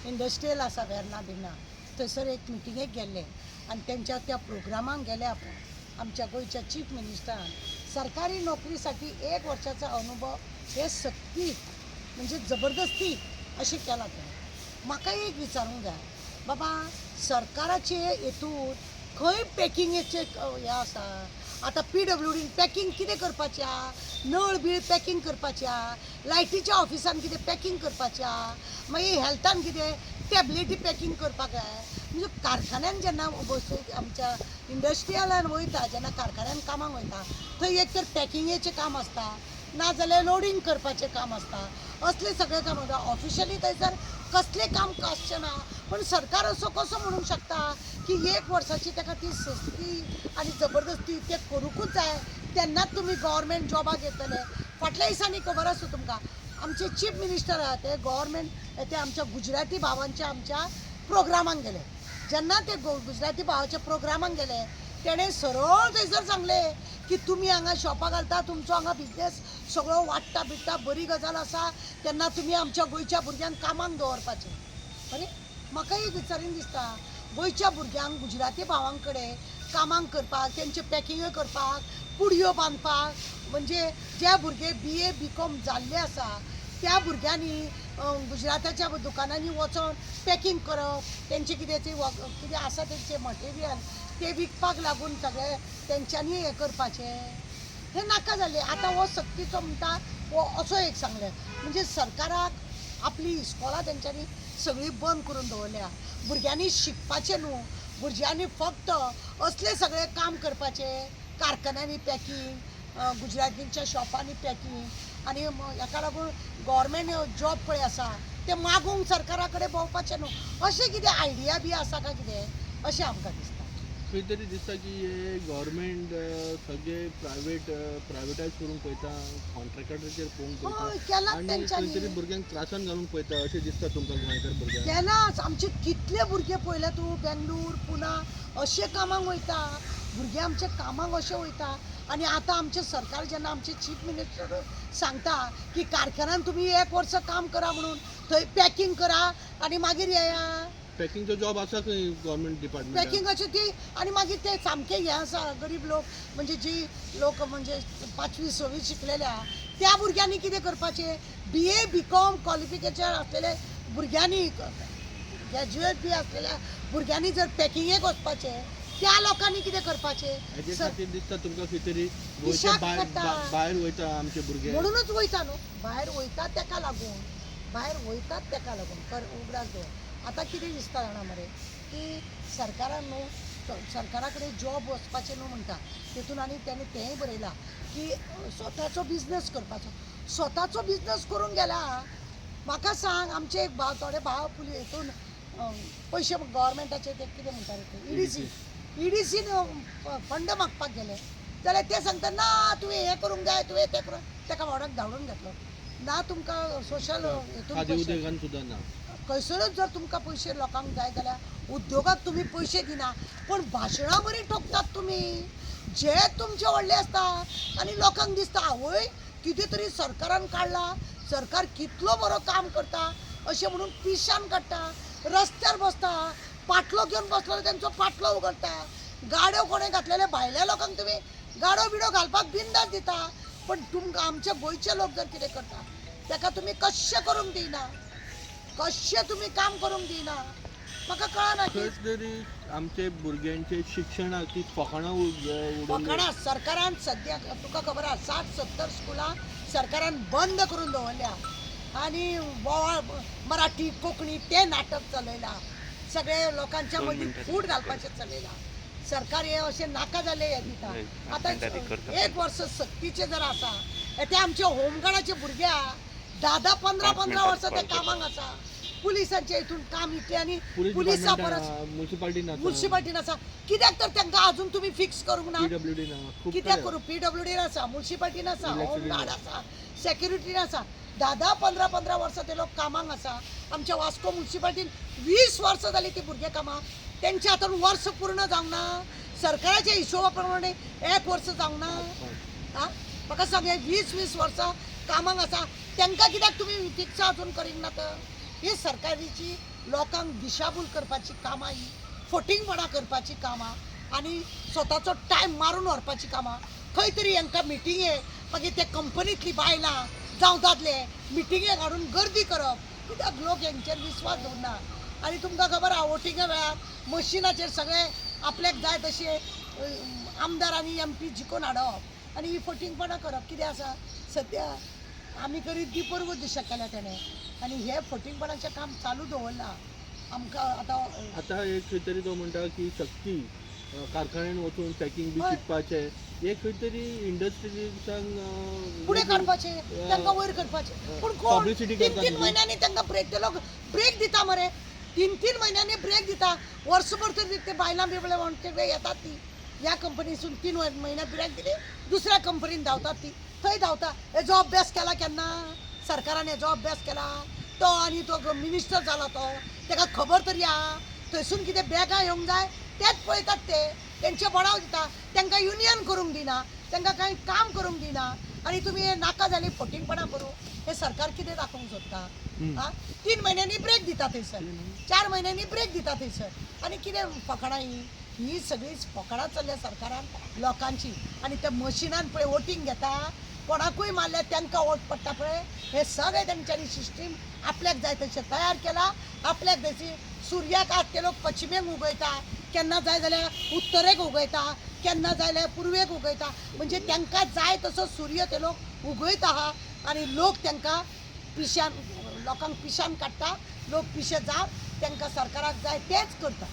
Industrial आसा वेर्ना बिर्ना, थंयसर एक मिटिंगेक गेल्ले आनी तेंच्या त्या प्रोग्रामाक गेले आपूण आमच्या गोंयच्या चीफ मिनिस्टरान सरकारी नोकरीसाठी एक वर्षाचा अनुभव हे सक्ती म्हणजे जबरदस्ती अशें केलां तेणें. म्हाका एक विचारूंक जाय, बाबा सरकाराचे हेतून खंय पॅकिंगेचे हें आसा? आतां पीडब्ल्यूडीन पॅकिंग कितें करपाचें आहा? नळ बीळ पॅकिंग करपाचें आहा, लायटीच्या ऑफिसान कितें पॅकिंग करपाचें आहा, मागीर हेल्थान कितें टॅबलेटी पॅकिंग करपाक जाय. म्हणजे कारखान्यान जेन्ना बसय आमच्या इंडस्ट्रियलान वयता, जेन्ना कारखान्यान कामाक वयता थंय एक तर पॅकिंगेचें काम आसता, नाजाल्यार लोडींग करपाचें काम आसता, असलें सगळें काम आसता. ऑफिशियली थंयसर कसलें काम आसचें ना, पण सरकार असो कसो म्हणूंक शकता की एक वर्साची ताका ती सस्ती आनी जबरदस्ती तें करूंकूच जाय तेन्नाच तुमी गव्हर्मेंट जॉबाक येतले. फाटल्या दिसांनी खबर आसूं तुमकां, आमचे चीफ मिनिस्टर आहा ते गव्हर्मेंट ते आमच्या गुजराती भावांच्या आमच्या प्रोग्रामाक गेले. जेन्ना ते गुजराती भावाच्या प्रोग्रामाक गेले तेणें सरळ थंयसर सांगलें की तुमी हांगा शॉपां घालता, तुमचो हांगा बिजनेस सगळो वाडटा बिडटा, बरी गजाल आसा, तेन्ना तुमी आमच्या गोंयच्या भुरग्यांक कामाक दवरपाचें. अरे म्हाका एक विचारीन दिसता, गोंयच्या भुरग्यांक गुजराती भावां कडेन कामाक करपाक, तेंचे पॅकिंगय करपाक, पुडयो बांदपाक, म्हणजे जे भुरगे बीए बीकॉम जाल्ले आसा त्या भुरग्यांनी गुजराताच्या दुकानांनी वचोन पॅकिंग करप, तेंचें कितें ते कितें आसा तेंचें मटेरियल ते विकपाक लागून सगळें तेंच्यांनी हें करपाचें, हें नाका जालें. आतां हो सक्तीचो म्हणटा हो असो एक सांगलें, म्हणजे सरकाराक आपली इस्कोलां तेंच्यांनी सगळीं बंद करून दवरल्या. भुरग्यांनी शिकपाचें न्हू, भुरग्यांनी फक्त असलें सगळें काम करपाचें, कारखान्यांनी पॅकिंग, गुजरातींच्या शॉपांनी पॅकिंग. आनी हेका लागून गव्हर्मेंट जॉब पळय आसा ते मागूंक सरकारा कडेन भोंवपाचें न्हू, अशें कितें आयडिया बी आसा काय कितें अशें आमकां दिसता. खंय तरी दिसता की हे गव्हर्मेंट सगळे प्रायवेटायज करूंक पळयता, कॉन्ट्रॅक्टराचेर पळोवंक हय, पळयता केलात आनी तेंच्यांनी. खंय तरी भुरग्यांक त्रासान घालूंक पळयता अशें दिसता तुमकां गोंयकार भुरग्यांक? केलाच. आमचे कितले भुरगे पळयले तूं, बेंगलूर पुना अशे कामाक वयता भुरगे, आमचे कामाक अशे वयता. आनी आतां आमचें सरकार जेन्ना आमचे चीफ मिनिस्टर सांगता की कारखान्यान तुमी एक वर्स काम करा म्हणून, थंय पॅकिंग करा आनी मागीर येया. पॅकिंगचो जॉब आसा खंय गव्हर्मेंट डिपार्टमेंटान? पॅकिंगाची ती आनी मागीर ते सामके हे आसा गरीब लोक, म्हणजे जी लोक म्हणजे पांचवी सवी शिकलेले आहा त्या भुरग्यांनी कितें करपाचें? बीए बीकॉम क्वॉलिफिकेशन आसलेले भुरग्यांनी, ग्रॅज्युएट बी आसलेल्या भुरग्यांनी जर पॅकिंगेक वचपाचें, त्या लोकांनी कितें करपाचें? हेजे खातीर दिसता तुमकां खंय तरी गोंयच्या पिशाक काडटा. भायर वयता आमचे भुरगे, म्हणूनच वयता न्हू भायर, वयतात तेका लागून भायर वयतात तेका लागून. कर उगडास दवर, आतां कितें दिसता जाणा मरे की सरकारान न्हू सरकारा कडेन जॉब वचपाचें न्हू म्हणटा तेतून, आनी तेणें तेंय बरयलां की स्वताचो बिजनस करपाचो. स्वताचो बिजनस करूंक गेला, म्हाका सांग, आमचे एक भाव, थोडे भाव पुलीस हेतून पयशे गव्हर्मेंटाचे ते कितें म्हणटा रे ते ईडीसी, ईडीसीन फंड मागपाक गेले जाल्यार ते सांगता ना तुवें हें करूंक जाय, तुवें तें करूंक, तेका वाड्याक धाडून घातलो ना. तुमकां सोशल हेतून खादी पयशे उद्देगान सुद्दां ना. खंयसरूच जर तुमकां पयशे लोकांक जाय जाल्यार उद्योगाक तुमी पयशे दिना, पूण भाशणां बरीं ठोकतात तुमी, जे तुमचे व्हडले आसता आनी लोकांक दिसता आवय कितें तरी सरकारान काडला, सरकार कितलो बरो काम करता अशें म्हणून पिशान काडटा, रस्त्यार बसता, पाटलो घेवन बसलो तेंचो पाटलो उगडटा, गाड्यो कोणें घातलेले भायल्या लोकांक तुमी गाडो बिडो घालपाक बिंदास दिता, पण तुमकां आमचे गोंयचे लोक जर कितें करता तेका तुमी कशें करूंक दिना, कशें तुमी काम करूंक दिना, म्हाका कळना की खंय तरी आमचे भुरग्यांचे शिक्षणाक ती फकाणां उडोवली. फकाणां सरकारान सद्या तुका खबर आसा 60-70 स्कुलां सरकारान बंद करून दवरल्या आनी बोवाळ मराठी कोंकणी ते नाटक चलयलां, सगळे लोकांच्या मदीं फूट घालपाचें चलयलां. सरकार हे अशें नाका जाल्लें हें दिता. आतां एक वर्स सक्तीचें जर आसा, ते आमचे होमगार्डाचे भुरगे आहा 10-10, 15-15 वर्सां ते कामाक आसा, पुलिसांचे हितून काम इतलें आनी पुलिसा परस मुन्सिपाल्टीन आसा, मुन्सिपाल्टीन आसा, कित्याक तर तांकां अजून तुमी फिक्स करूंक ना? पीडब्ल्यूडी ना, खूब कित्याक करूं? पीडब्ल्यूडीन आसा, मुन्सिपाल्टीन आसा, होमगार्ड आसा, सेक्युरिटीन आसा, 10-10, 15-15 वर्सां ते लोक कामाक आसा. आमच्या वास्को मुन्सिपाल्टीन 20 वर्सां जालीं ती भुरगे कामाक, तेंच्या हातून वर्स पूर्ण जावंक ना, सरकाराच्या हिशोबा प्रमाणे एक वर्स जावंक ना. आं म्हाका सांग, हे 20-20 वर्सां कामाक आसा, तांकां कित्याक तुमी फिक्स अजून करीना? तर ही सरकारीची लोकांक दिशाभूल करपाची कामां ही, फटींगपणां करपाची कामां आनी स्वताचो टायम मारून व्हरपाची कामां. खंय तरी हांकां मिटिंगे, मागीर ते कंपनींतली बायलां जावं दादले मिटिंगेक हाडून गर्दी करप, कित्याक लोक हेंचेर विस्वास दवरना. आनी तुमकां खबर आहा, वोटिंगा वेळार मशिनाचेर सगळे आपल्याक जाय तशे आमदार आनी एम पी जिखोवन हाडप आनी ही फटींगपणां करप. कितें आसा सद्या आमी करीत ती पर्व दिशा केल्या तेणें आनी हे फटींगपणाचें काम चालू दवरलां. आमकां आतां आतां एक खंय तरी तो म्हणटा की शक्ती कारखान्यान वचून पॅकिंग बी चिंतपाचें, हे खंय तरी इंडस्ट्रियलिस्टांक फुडें काडपाचें, तांकां वयर करपाचें. पूण कोण Publicity तीन करता तीन तेजी. म्हयन्यांनी तांकां ब्रेक, ते लोक ब्रेक दिता मरे, 3-3 म्हयन्यांनी ब्रेक दिता. वर्सभर तरी ते बायलां बिबळे म्हणटे येतात ती ह्या कंपनीसून 3 म्हयने ब्रेक दिली, दुसऱ्या कंपनीन धांवतात ती, थंय धांवता. हेजो अभ्यास केला केन्ना सरकारान? हेजो अभ्यास केला तो आनी तो मिनिस्टर जाला तो, ताका खबर तरी आहा थंयसून कितें बॅगां येवंक जाय तेच पळयतात ते, तेंचे बडाव दिता, तांकां युनियन करूंक दिना, तांकां कांय काम करूंक दिना. आनी तुमी हे नाका जाली फटींगपणां करूं, हें सरकार कितें दाखोवंक सोदता? आं, 3 म्हयन्यांनी ब्रेक दिता थंयसर, 4 म्हयन्यांनी ब्रेक दिता थंयसर, आनी कितें फकाणां ही? ही सगळीं फकाणां चल्ल्या सरकारान लोकांची. आनी त्या मशिनान पळय वोटींग घेता, कोणाकूय मारल्यार तांकां वोट पडटा पळय. हे सगळें तेंच्यांनी सिस्टीम आपल्याक जाय तशें तयार केला. आपल्याक तशी सुर्याक आज ते लोक पश्चिमेक उगयता, केन्ना जाय जाल्यार उत्तरेक उगयता, केन्ना जाय जाल्यार पुर्वेक उगयता, म्हणजे तांकां जाय तसो सूर्य ते लोक उगयता आहा. आनी लोक तांकां पिश्यान, लोकांक पिश्यान काडटा, लोक पिशे जावन तांकां सरकाराक जाय तेच करता.